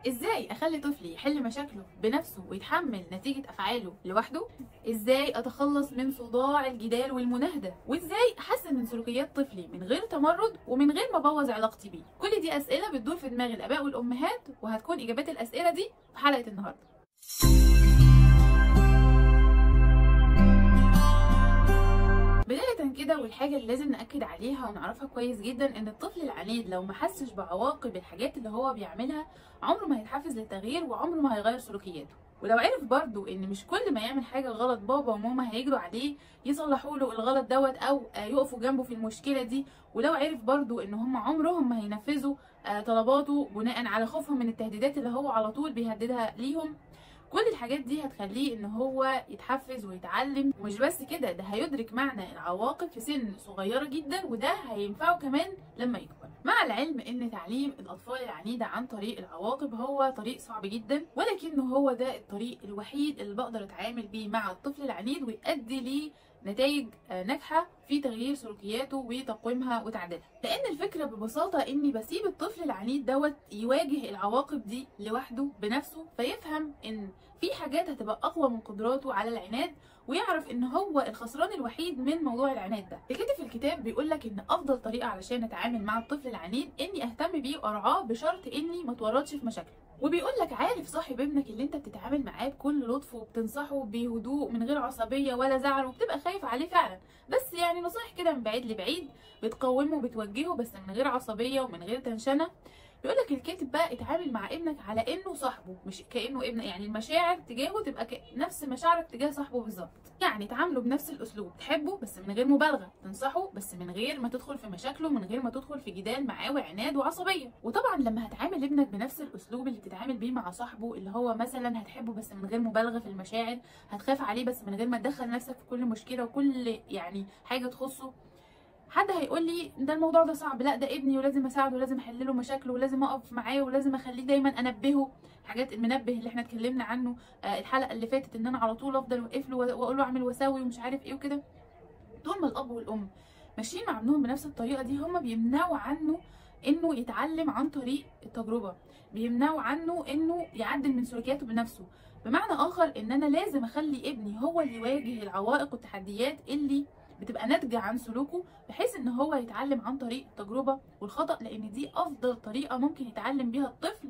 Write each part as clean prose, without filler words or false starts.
ازاي اخلي طفلي يحل مشاكله بنفسه ويتحمل نتيجة افعاله لوحده؟ ازاي اتخلص من صداع الجدال والمناهدة؟ وازاي احسن من سلوكيات طفلي من غير تمرد ومن غير ما ابوظ علاقتي بيه؟ كل دي اسئلة بتدور في دماغ الاباء والامهات، وهتكون اجابات الاسئلة دي في حلقة النهاردة. بداية كده، والحاجة اللي لازم نأكد عليها ونعرفها كويس جدا، ان الطفل العنيد لو ما حسش بعواقب الحاجات اللي هو بيعملها عمره ما هيتحفز للتغيير وعمره ما هيغير سلوكياته. ولو عرف برضو ان مش كل ما يعمل حاجة غلط بابا وماما هيجروا عليه يصلحوا له الغلط دوت او يقفوا جنبه في المشكلة دي، ولو عرف برضو ان هم عمرهم ما هينفذوا طلباته بناء على خوفهم من التهديدات اللي هو على طول بيهددها ليهم، كل الحاجات دي هتخليه ان هو يتحفز ويتعلم. ومش بس كده، ده هيدرك معنى العواقب في سن صغيرة جدا، وده هينفعه كمان لما يكبر. مع العلم ان تعليم الاطفال العنيدة عن طريق العواقب هو طريق صعب جدا، ولكنه هو ده الطريق الوحيد اللي بقدر اتعامل بيه مع الطفل العنيد ويؤدي ليه نتائج ناجحة في تغيير سلوكياته وتقويمها وتعديلها. لان الفكرة ببساطة اني بسيب الطفل العنيد دوت يواجه العواقب دي لوحده بنفسه، فيفهم ان في حاجات هتبقى اقوى من قدراته على العناد، ويعرف ان هو الخسران الوحيد من موضوع العناد ده. الكاتب في الكتاب بيقول لك ان افضل طريقه علشان اتعامل مع الطفل العنيد اني اهتم بيه وارعاه، بشرط اني ما اتورطش في مشاكله. وبيقول لك عارف صاحب ابنك اللي انت بتتعامل معاه بكل لطف وبتنصحه بهدوء من غير عصبية ولا زعل، وبتبقى خايف عليه فعلا، بس يعني نصايح كده من بعيد لبعيد، بتقومه وبتوجهه بس من غير عصبية ومن غير تنشنه. بيقول لك الكاتب بقى اتعامل مع ابنك على انه صاحبه، مش كانه ابنك، يعني المشاعر تجاهه تبقى نفس مشاعرك تجاه صاحبه بالظبط. يعني تعامله بنفس الاسلوب، تحبه بس من غير مبالغه، تنصحه بس من غير ما تدخل في مشاكله، من غير ما تدخل في جدال معاه وعناد وعصبيه. وطبعا لما هتعامل ابنك بنفس الاسلوب اللي بتتعامل بيه مع صاحبه، اللي هو مثلا هتحبه بس من غير مبالغه في المشاعر، هتخاف عليه بس من غير ما تدخل نفسك في كل مشكلة وكل يعني حاجة تخصه. حد هيقول لي ده الموضوع ده صعب، لا ده ابني ولازم اساعده ولازم احل له مشاكله ولازم اقف معاه ولازم اخليه دايما انبهه، حاجات المنبه اللي احنا اتكلمنا عنه الحلقة اللي فاتت، ان انا على طول افضل اوقف له واقول له اعمل واسوي ومش عارف ايه وكده. طول ما الاب والام ماشيين مع ابنهم بنفس الطريقة دي، هما بيمنعوا عنه انه يتعلم عن طريق التجربة، بيمنعوا عنه انه يعدل من سلوكياته بنفسه. بمعنى اخر ان انا لازم اخلي ابني هو اللي يواجه العوائق والتحديات اللي بتبقى ناتجة عن سلوكه، بحيث ان هو يتعلم عن طريق التجربة والخطأ، لان دي افضل طريقه ممكن يتعلم بيها الطفل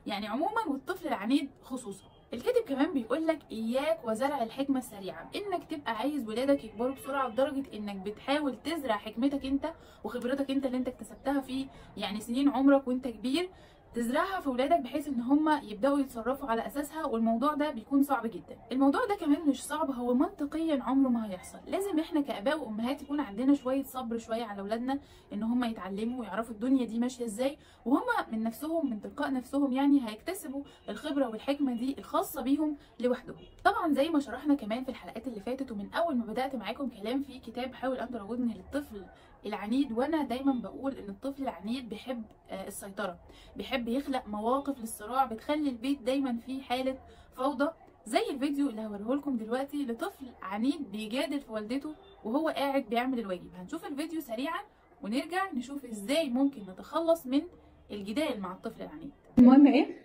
يعني عموما، والطفل العنيد خصوصا. الكاتب كمان بيقول لك اياك وزرع الحكمة السريعة، انك تبقى عايز ولادك يكبروا بسرعة لدرجة انك بتحاول تزرع حكمتك انت وخبرتك انت اللي انت اكتسبتها في يعني سنين عمرك وانت كبير، تزرعها في ولادك بحيث ان هم يبداوا يتصرفوا على اساسها، والموضوع ده بيكون صعب جدا. الموضوع ده كمان مش صعب، هو منطقيا عمره ما هيحصل. لازم احنا كاباء وامهات يكون عندنا شوية صبر شوية على اولادنا، ان هم يتعلموا ويعرفوا الدنيا دي ماشية ازاي، وهم من نفسهم من تلقاء نفسهم يعني هيكتسبوا الخبرة والحكمة دي الخاصة بيهم لوحدهم. طبعا زي ما شرحنا كمان في الحلقات اللي فاتت، ومن اول ما بدات معاكم كلام في كتاب حاول ان تراودني للطفل العنيد، وانا دايما بقول ان الطفل العنيد بيحب السيطرة، بيحب يخلق مواقف للصراع بتخلي البيت دايما فيه حاله فوضى، زي الفيديو اللي هوريه لكم دلوقتي لطفل عنيد بيجادل في والدته وهو قاعد بيعمل الواجب. هنشوف الفيديو سريعا ونرجع نشوف ازاي ممكن نتخلص من الجدال مع الطفل العنيد. المهم ايه؟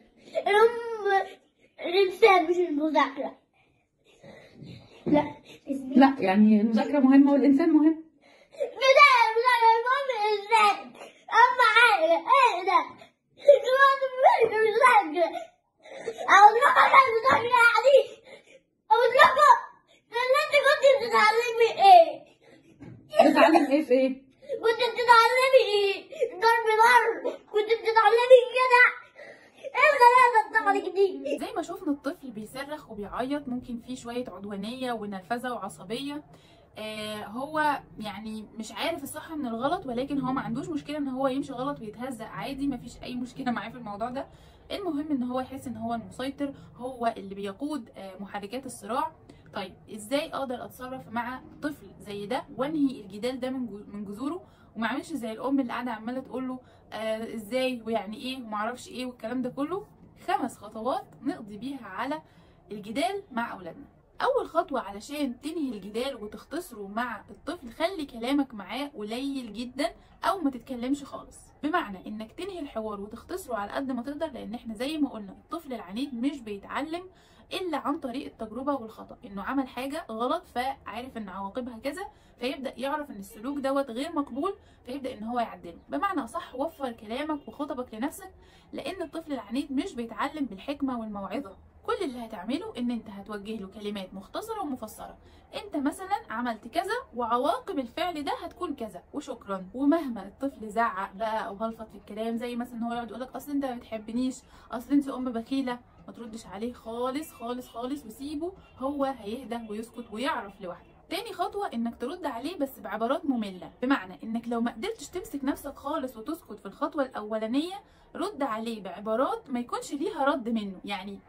الانسان مش المذاكرة. لا لا يعني المذاكرة مهمة والانسان مهم. المهم الانسان، اما حاجة ايه ده؟ المذاكرة أقول لكم المذاكرة يعني، أقول لكم اللي أنت كنت بتتعلمي إيه؟ بتتعلم إيه في إيه؟ كنت بتتعلمي إيه؟ ضرب ضرب، كنت بتتعلمي كده. إيه الغلاسة بتاعتك دي؟ زي ما شفنا الطفل بيصرخ وبيعيط، ممكن فيه شوية عدوانية ونرفزة وعصبية، هو يعني مش عارف الصح من الغلط، ولكن هو ما عندوش مشكلة ان هو يمشي غلط ويتهزق عادي، مفيش اي مشكلة معاه في الموضوع ده. المهم ان هو يحس ان هو المسيطر، هو اللي بيقود محركات الصراع. طيب ازاي اقدر اتصرف مع طفل زي ده وانهي الجدال ده من جذوره، وما اعملش زي الام اللي قاعدة عماله تقول له ازاي ويعني ايه وما اعرفش ايه والكلام ده كله؟ 5 خطوات نقضي بيها على الجدال مع اولادنا. اول خطوة علشان تنهي الجدال وتختصره مع الطفل، خلي كلامك معاه قليل جدا او ما تتكلمش خالص، بمعنى انك تنهي الحوار وتختصره على قد ما تقدر، لان احنا زي ما قلنا الطفل العنيد مش بيتعلم الا عن طريق التجربة والخطا، انه عمل حاجة غلط فعارف ان عواقبها كذا، فيبدا يعرف ان السلوك دوت غير مقبول فيبدا ان هو يعدله. بمعنى اصح وفر كلامك وخطبك لنفسك، لان الطفل العنيد مش بيتعلم بالحكمة والموعظة. كل اللي هتعمله ان انت هتوجه له كلمات مختصره ومفسره، انت مثلا عملت كذا وعواقب الفعل ده هتكون كذا وشكرا. ومهما الطفل زعق بقى او هلفط في الكلام، زي مثلا هو يقعد يقول لك اصل انت ما بتحبنيش، اصل انت ام بخيله، ما تردش عليه خالص خالص خالص، وسيبه هو هيهدى ويسكت ويعرف لوحده. تاني خطوة انك ترد عليه بس بعبارات مملة، بمعنى انك لو ما قدرتش تمسك نفسك خالص وتسكت في الخطوة الاولانية، رد عليه بعبارات ما يكونش ليها رد منه، يعني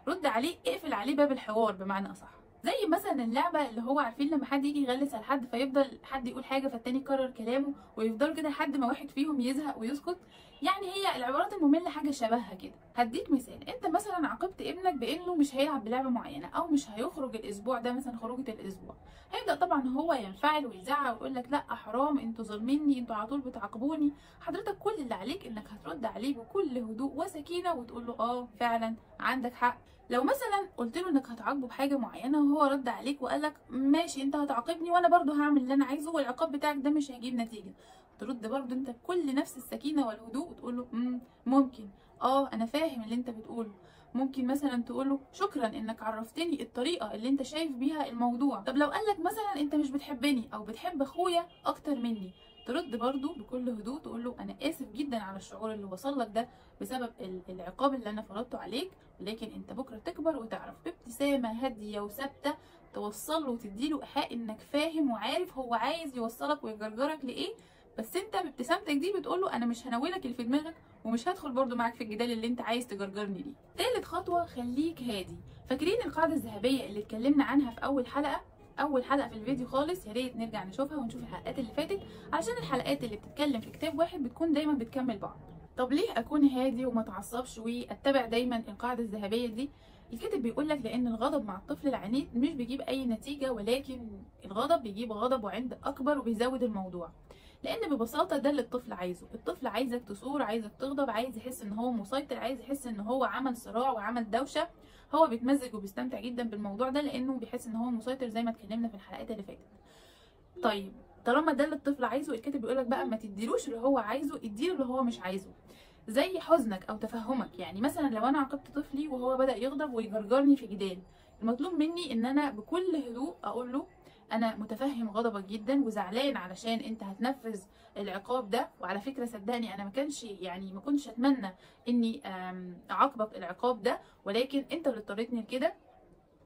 رد عليه، اقفل عليه باب الحوار بمعنى اصح. زي مثلا اللعبة اللي هو عارفين لما حد يجي يغلس على حد فيفضل حد يقول حاجة فالتاني يكرر كلامه ويفضلوا كده لحد ما واحد فيهم يزهق ويسكت، يعني هي العبارات الممله حاجة شبهها كده. هديك مثال، انت مثلا عاقبت ابنك بانه مش هيلعب بلعبه معينة او مش هيخرج الاسبوع ده مثلا خروجه الاسبوع، هيبدا طبعا هو ينفعل ويزعق ويقول لك لا حرام، انتوا ظالميني، انتوا على طول بتعاقبوني. حضرتك كل اللي عليك انك هترد عليه بكل هدوء وسكينة وتقول له اه فعلا عندك حق. لو مثلا قلت له انك هتعاقبه بحاجة معينة وهو رد عليك وقال لك ماشي انت هتعاقبني وانا برضو هعمل اللي انا عايزه والعقاب بتاعك ده مش هيجيب نتيجة، ترد برضو انت بكل نفس السكينة والهدوء وتقول له ممكن، انا فاهم اللي انت بتقوله. ممكن مثلا تقوله شكرا انك عرفتني الطريقة اللي انت شايف بيها الموضوع. طب لو قالك مثلا انت مش بتحبني او بتحب اخويا اكتر مني، ترد برضو بكل هدوء تقول له انا اسف جدا على الشعور اللي وصل لك ده بسبب العقاب اللي انا فرضته عليك، ولكن انت بكره تكبر وتعرف. بابتسامة هادية وثابتة توصل له وتديله ايحاء انك فاهم وعارف هو عايز يوصلك ويجرجرك لايه، بس انت بابتسامتك دي بتقول له انا مش هنولك اللي في دماغك ومش هدخل برضو معاك في الجدال اللي انت عايز تجرجرني ليه. تالت خطوة خليك هادي. فاكرين القاعدة الذهبية اللي اتكلمنا عنها في اول حلقة في الفيديو خالص؟ يا ريت نرجع نشوفها ونشوف الحلقات اللي فاتت، علشان الحلقات اللي بتتكلم في كتاب واحد بتكون دايما بتكمل بعض. طب ليه اكون هادي وما اتعصبش واتبع دايما القاعدة الذهبية دي؟ الكاتب بيقول لك لان الغضب مع الطفل العنيد مش بيجيب اي نتيجة، ولكن الغضب بيجيب غضب وعند اكبر وبيزود الموضوع، لان ببساطة ده اللي الطفل عايزه. الطفل عايزك تصور، عايزك تغضب، عايز يحس ان هو مسيطر، عايز يحس ان هو عمل صراع وعمل دوشه. هو بيتمزج وبيستمتع جدا بالموضوع ده لانه بيحس ان هو مسيطر زي ما اتكلمنا في الحلقات اللي فاتت. طيب طالما ده اللي الطفل عايزه، الكاتب بيقولك بقى ما تديلوش اللي هو عايزه، اديله اللي هو مش عايزه، زي حزنك او تفهمك. يعني مثلا لو انا عاقبت طفلي وهو بدا يغضب ويجرجرني في جدال، المطلوب مني ان انا بكل هدوء اقول له انا متفهم غضبك جدا وزعلان علشان انت هتنفذ العقاب ده، وعلى فكرة صدقني انا ما كنتش اتمنى اني اعاقبك العقاب ده، ولكن انت اللي اضطريتني لكده.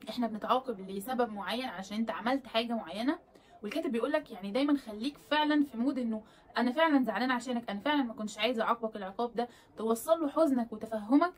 احنا بنتعاقب لسبب معين عشان انت عملت حاجة معينة. والكاتب بيقولك يعني دايما خليك فعلا في mood انه انا فعلا زعلان عشانك، انا فعلا ما كنتش عايزه اعاقبك العقاب ده، توصل له حزنك وتفهمك.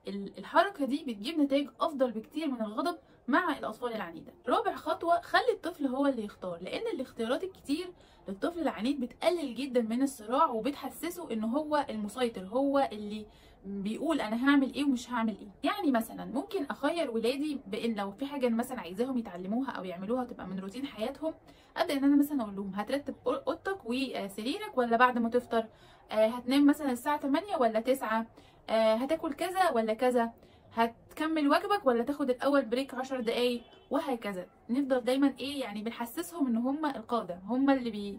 الحركة دي بتجيب نتائج افضل بكتير من الغضب مع الاطفال العنيده. رابع خطوة خلي الطفل هو اللي يختار، لان الاختيارات الكتير للطفل العنيد بتقلل جدا من الصراع وبتحسسه ان هو المسيطر، هو اللي بيقول انا هعمل ايه ومش هعمل ايه. يعني مثلا ممكن اخير ولادي بان لو في حاجة مثلا عايزاهم يتعلموها او يعملوها تبقى من روتين حياتهم، ابدا ان انا مثلا اقول لهم هترتب اوضتك وسريرك ولا بعد ما تفطر، هتنام مثلا الساعة 8 ولا 9، هتاكل كذا ولا كذا، هتكمل واجبك ولا تاخد الاول break 10 دقايق، وهكذا. نفضل دايما ايه يعني بنحسسهم ان هم القادة، هم اللي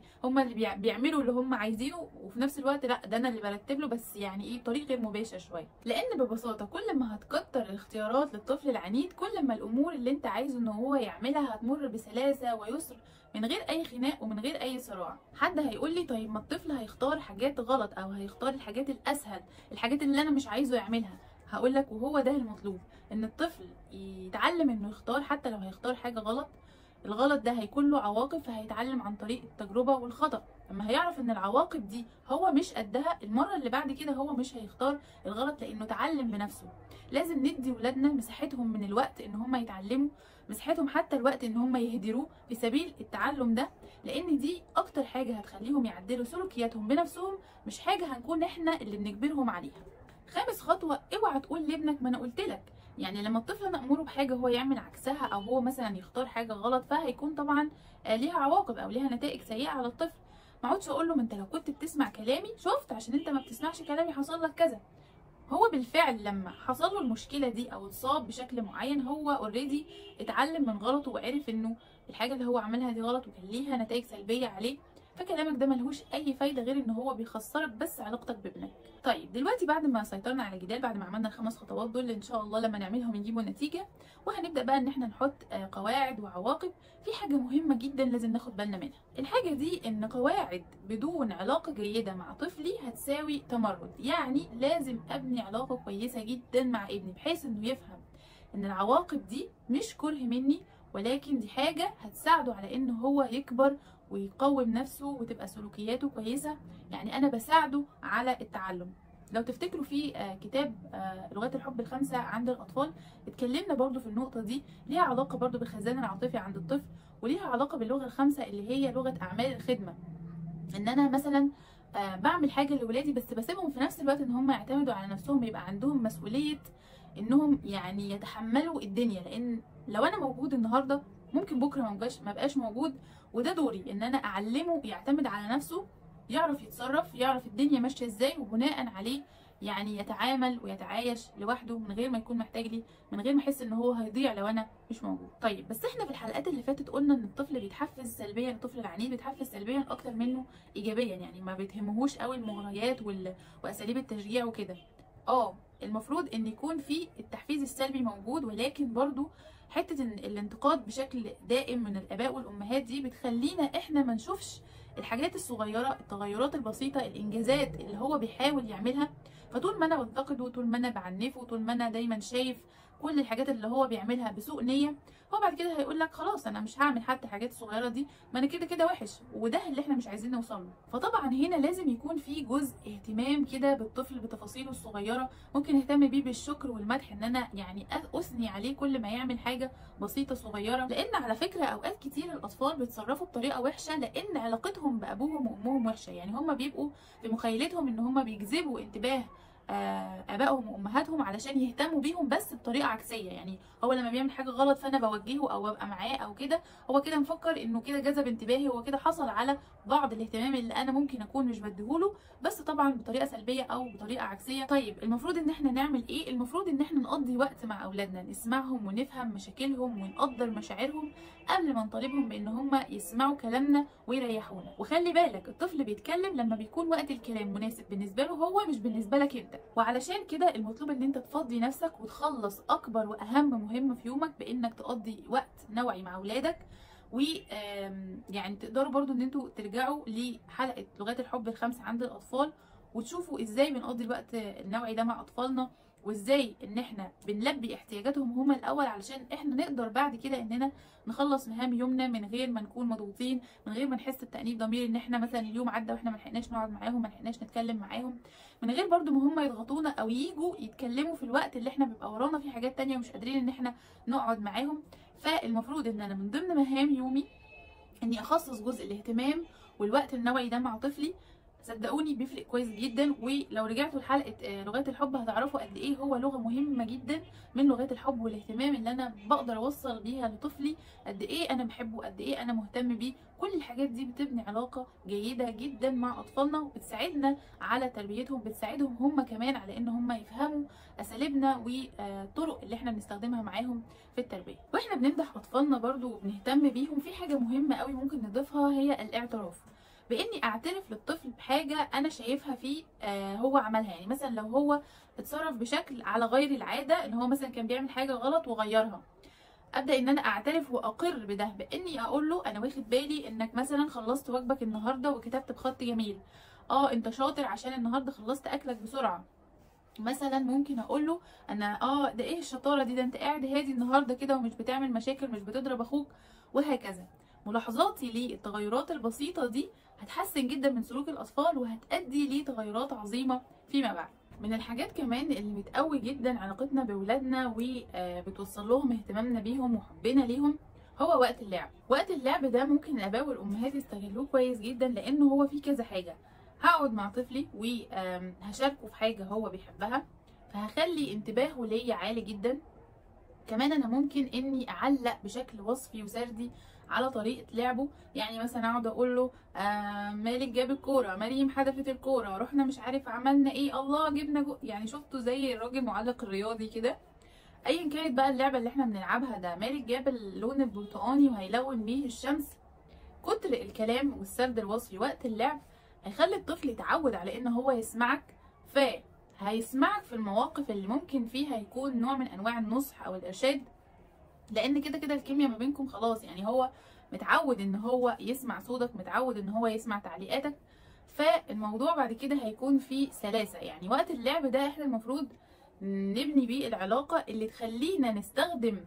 بيعملوا اللي هم عايزينه، وفي نفس الوقت لا ده انا اللي برتب له، بس يعني ايه بطريق غير مباشر شوية. لان ببساطة كل ما هتكتر الاختيارات للطفل العنيد، كل ما الامور اللي انت عايزه ان هو يعملها هتمر بسلاسة ويسر من غير اي خناق ومن غير اي صراع. حد هيقول لي طيب ما الطفل هيختار حاجات غلط او هيختار الحاجات الاسهل، الحاجات اللي انا مش عايزه يعملها. هقول لك وهو ده المطلوب، ان الطفل يتعلم انه يختار حتى لو هيختار حاجة غلط. الغلط ده هيكون له عواقب، فهيتعلم عن طريق التجربة والخطا. لما هيعرف ان العواقب دي هو مش قدها، المرة اللي بعد كده هو مش هيختار الغلط لانه اتعلم بنفسه. لازم ندي ولادنا مساحتهم من الوقت ان هم يتعلموا، مساحتهم حتى الوقت ان هم يهدروه في سبيل التعلم ده، لان دي اكتر حاجة هتخليهم يعدلوا سلوكياتهم بنفسهم، مش حاجة هنكون احنا اللي بنجبرهم عليها. خامس خطوة، اوعى تقول لابنك ما انا قلت لك. يعني لما الطفل انا امره بحاجة هو يعمل عكسها، او هو مثلا يختار حاجة غلط، فهيكون طبعا ليها عواقب او ليها نتائج سيئه على الطفل. ما اقعدش اقول له ما انت لو كنت بتسمع كلامي، شفت عشان انت ما بتسمعش كلامي حصل لك كذا. هو بالفعل لما حصل له المشكلة دي او اتصاب بشكل معين، هو already اتعلم من غلطه وعرف انه الحاجة اللي هو عملها دي غلط وكان ليها نتائج سلبية عليه. فكلامك ده ملهوش اي فايده غير ان هو بيخسرك بس علاقتك بابنك. طيب دلوقتي بعد ما سيطرنا على الجدال، بعد ما عملنا الخمس خطوات دول اللي ان شاء الله لما نعملهم يجيبوا نتيجة، وهنبدا بقى ان احنا نحط قواعد وعواقب. في حاجة مهمة جدا لازم ناخد بالنا منها، الحاجة دي ان قواعد بدون علاقة جيدة مع طفلي هتساوي تمرد. يعني لازم ابني علاقة كويسة جدا مع ابني بحيث انه يفهم ان العواقب دي مش كره مني، ولكن دي حاجة هتساعده على ان هو يكبر ويقوم نفسه وتبقى سلوكياته كويسة. يعني انا بساعده على التعلم. لو تفتكروا في كتاب لغات الحب الخمسة عند الاطفال اتكلمنا برضو في النقطة دي، ليها علاقة برضو بالخزان العاطفي عند الطفل، وليها علاقة باللغة الخمسة اللي هي لغة اعمال الخدمة. ان انا مثلا بعمل حاجة لولادي بس بسيبهم في نفس الوقت ان هم يعتمدوا على نفسهم، يبقى عندهم مسؤولية انهم يعني يتحملوا الدنيا، لان لو انا موجود النهارده ممكن بكره ما بقاش موجود، وده دوري ان انا اعلمه يعتمد على نفسه، يعرف يتصرف، يعرف الدنيا ماشية ازاي، وبناء عليه يعني يتعامل ويتعايش لوحده من غير ما يكون محتاج لي، من غير ما احس ان هو هيضيع لو انا مش موجود. طيب بس احنا في الحلقات اللي فاتت قلنا ان الطفل بيتحفز سلبيا، الطفل العنيد بيتحفز سلبيا اكتر منه ايجابيا، يعني ما بيتهمهوش قوي المغريات واساليب التشجيع وكده. المفروض ان يكون في التحفيز السلبي موجود، ولكن برضو حتة الانتقاد بشكل دائم من الاباء والامهات دي بتخلينا احنا ما نشوفش الحاجات الصغيرة، التغيرات البسيطة، الانجازات اللي هو بيحاول يعملها. فطول ما انا بنتقده، طول ما انا بعنفه، طول ما انا دايما شايف كل الحاجات اللي هو بيعملها بسوء نيه، هو بعد كده هيقول لك خلاص انا مش هعمل حتى الحاجات الصغيرة دي، ما انا كده كده وحش، وده اللي احنا مش عايزين نوصل له. فطبعا هنا لازم يكون في جزء اهتمام كده بالطفل بتفاصيله الصغيرة، ممكن اهتم بيه بالشكر والمدح، ان انا يعني اثني عليه كل ما يعمل حاجة بسيطة صغيرة. لان على فكرة اوقات كتير الاطفال بيتصرفوا بطريقة وحشة لان علاقتهم بابوهم وامهم وحشة، يعني هم بيبقوا في مخيلتهم ان هم بيجذبوا انتباه ابائهم وامهاتهم علشان يهتموا بيهم، بس بطريقة عكسية. يعني هو لما بيعمل حاجة غلط فانا بوجهه او ببقى معاه او كده، هو كده مفكر انه كده جذب انتباهي، هو كده حصل على بعض الاهتمام اللي انا ممكن اكون مش بديهوله، بس طبعا بطريقة سلبية او بطريقة عكسية. طيب المفروض ان احنا نعمل ايه؟ المفروض ان احنا نقضي وقت مع اولادنا، نسمعهم ونفهم مشاكلهم ونقدر مشاعرهم قبل ما نطالبهم بان هم يسمعوا كلامنا ويريحونا. وخلي بالك الطفل بيتكلم لما بيكون وقت الكلام مناسب بالنسبة له هو، مش بالنسبة لك انت. وعلشان كده المطلوب ان انت تفضي نفسك وتخلص اكبر واهم مهمة في يومك بانك تقضي وقت نوعي مع اولادك. و يعني تقدروا برضو ان انتوا ترجعوا لحلقة لغات الحب الخمسة عند الاطفال وتشوفوا ازاي بنقضي الوقت النوعي ده مع اطفالنا، وازاي ان احنا بنلبي احتياجاتهم هما الاول علشان احنا نقدر بعد كده اننا نخلص مهام يومنا من غير ما نكون مضغوطين، من غير ما نحس بتأنيب ضمير ان احنا مثلا اليوم عدى واحنا ما لحقناش نقعد معاهم، ما لحقناش نتكلم معاهم، من غير برضو ما هم يضغطونا او ييجوا يتكلموا في الوقت اللي احنا بيبقى ورانا فيه حاجات تانية ومش قادرين ان احنا نقعد معاهم. فالمفروض ان انا من ضمن مهام يومي اني اخصص جزء الاهتمام والوقت النوعي ده مع طفلي. صدقوني بيفرق كويس جدا، ولو رجعتوا لحلقة لغات الحب هتعرفوا قد ايه هو لغة مهمة جدا من لغات الحب والاهتمام اللي انا بقدر اوصل بيها لطفلي قد ايه انا بحبه، قد ايه انا مهتم بيه. كل الحاجات دي بتبني علاقة جيدة جدا مع اطفالنا، وبتساعدنا على تربيتهم، بتساعدهم هم كمان على ان هم يفهموا اساليبنا والطرق اللي احنا بنستخدمها معاهم في التربية. واحنا بنمدح اطفالنا برضو وبنهتم بيهم، في حاجة مهمة قوي ممكن نضيفها هي الاعتراف، باني اعترف للطفل بحاجة انا شايفها فيه هو عملها. يعني مثلا لو هو اتصرف بشكل على غير العادة، ان هو مثلا كان بيعمل حاجة غلط وغيرها، ابدا ان انا اعترف واقر بده، باني اقول له انا واخد بالي انك مثلا خلصت واجبك النهارده وكتبت بخط جميل، انت شاطر عشان النهارده خلصت اكلك بسرعة. مثلا ممكن اقول له انا ده ايه الشطارة دي، ده انت قاعد هادي النهارده كده ومش بتعمل مشاكل، مش بتضرب اخوك، وهكذا. ملاحظاتي للتغيرات البسيطة دي هتحسن جدا من سلوك الأطفال وهتأدي لتغيرات عظيمة فيما بعد. من الحاجات كمان اللي بتقوي جدا علاقتنا بولادنا وبتوصل لهم اهتمامنا بيهم وحبنا ليهم هو وقت اللعب. وقت اللعب ده ممكن الآباء والأمهات يستغلوه كويس جدا، لأنه هو فيه كذا حاجة. هقعد مع طفلي وهشاركه في حاجة هو بيحبها، فهخلي انتباهه ليا عالي جدا، كمان انا ممكن اني اعلق بشكل وصفي وسردي على طريقه لعبه، يعني مثلا اقعد اقول له مالك جاب الكورة، مريم حدفت الكورة، رحنا مش عارف عملنا ايه، الله جبنا جو، يعني شفتوا زي الراجل معلق الرياضي كده. ايا كانت بقى اللعبة اللي احنا بنلعبها، ده مالك جاب اللون البرتقاني وهيلون بيه الشمس. كتر الكلام والسرد الوصفي وقت اللعب هيخلي الطفل يتعود على ان هو يسمعك، فهيسمعك في المواقف اللي ممكن فيها يكون نوع من انواع النصح او الارشاد، لان كده كده الكيمياء ما بينكم خلاص، يعني هو متعود ان هو يسمع صوتك، متعود ان هو يسمع تعليقاتك، فالموضوع بعد كده هيكون فيه سلاسة. يعني وقت اللعب ده احنا المفروض نبني بيه العلاقة اللي تخلينا نستخدم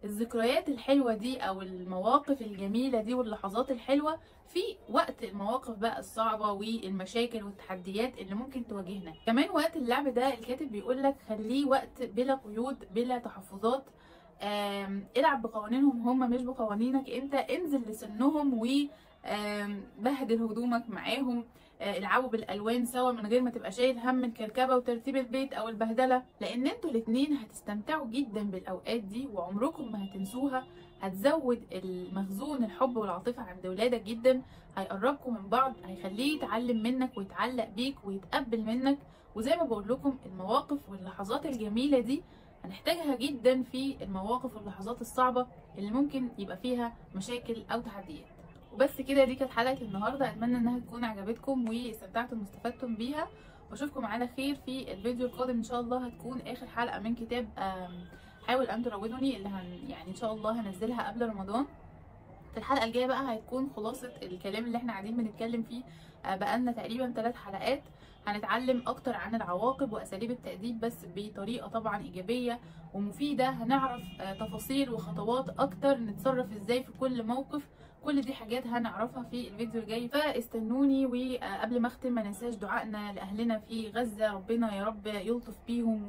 الذكريات الحلوة دي او المواقف الجميلة دي واللحظات الحلوة في وقت المواقف بقى الصعبة والمشاكل والتحديات اللي ممكن تواجهنا. كمان وقت اللعب ده الكاتب بيقولك خليه وقت بلا قيود بلا تحفظات، العب بقوانينهم هم مش بقوانينك انت، انزل لسنهم وبهدل هدومك معاهم، العبوا بالالوان سوا من غير ما تبقى شايل هم الكركبه وترتيب البيت او البهدله، لان انتوا الاتنين هتستمتعوا جدا بالاوقات دي وعمركم ما هتنسوها. هتزود المخزون الحب والعاطفة عند ولادك جدا، هيقربكم من بعض، هيخليه يتعلم منك ويتعلق بيك ويتقبل منك. وزي ما بقول لكم المواقف واللحظات الجميلة دي هنحتاجها جدا في المواقف واللحظات الصعبة اللي ممكن يبقى فيها مشاكل او تحديات. وبس كده، دي كانت حلقة النهارده، اتمنى انها تكون عجبتكم واستمتعتم واستفدتم بيها، واشوفكم على خير في الفيديو القادم ان شاء الله. هتكون اخر حلقة من كتاب حاول ان تراودني اللي يعني ان شاء الله هنزلها قبل رمضان. في الحلقة الجاية بقى هتكون خلاصه الكلام اللي احنا قاعدين بنتكلم فيه بقالنا تقريبا 3 حلقات. هنتعلم اكتر عن العواقب واساليب التأديب بس بطريقة طبعا ايجابية ومفيدة، هنعرف تفاصيل وخطوات اكتر نتصرف ازاي في كل موقف. كل دي حاجات هنعرفها في الفيديو الجاي، فاستنوني. وقبل ما اختم ما ننساش دعائنا لاهلنا في غزة، ربنا يا رب يلطف بيهم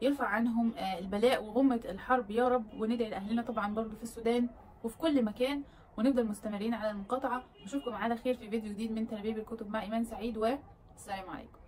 ويرفع عنهم البلاء وغمه الحرب يا رب، وندعي لاهلنا طبعا برضو في السودان وفي كل مكان، ونفضل مستمرين على المقاطعة. واشوفكم على خير في فيديو جديد من تربيه بالكتب مع ايمان سعيد، والسلام عليكم.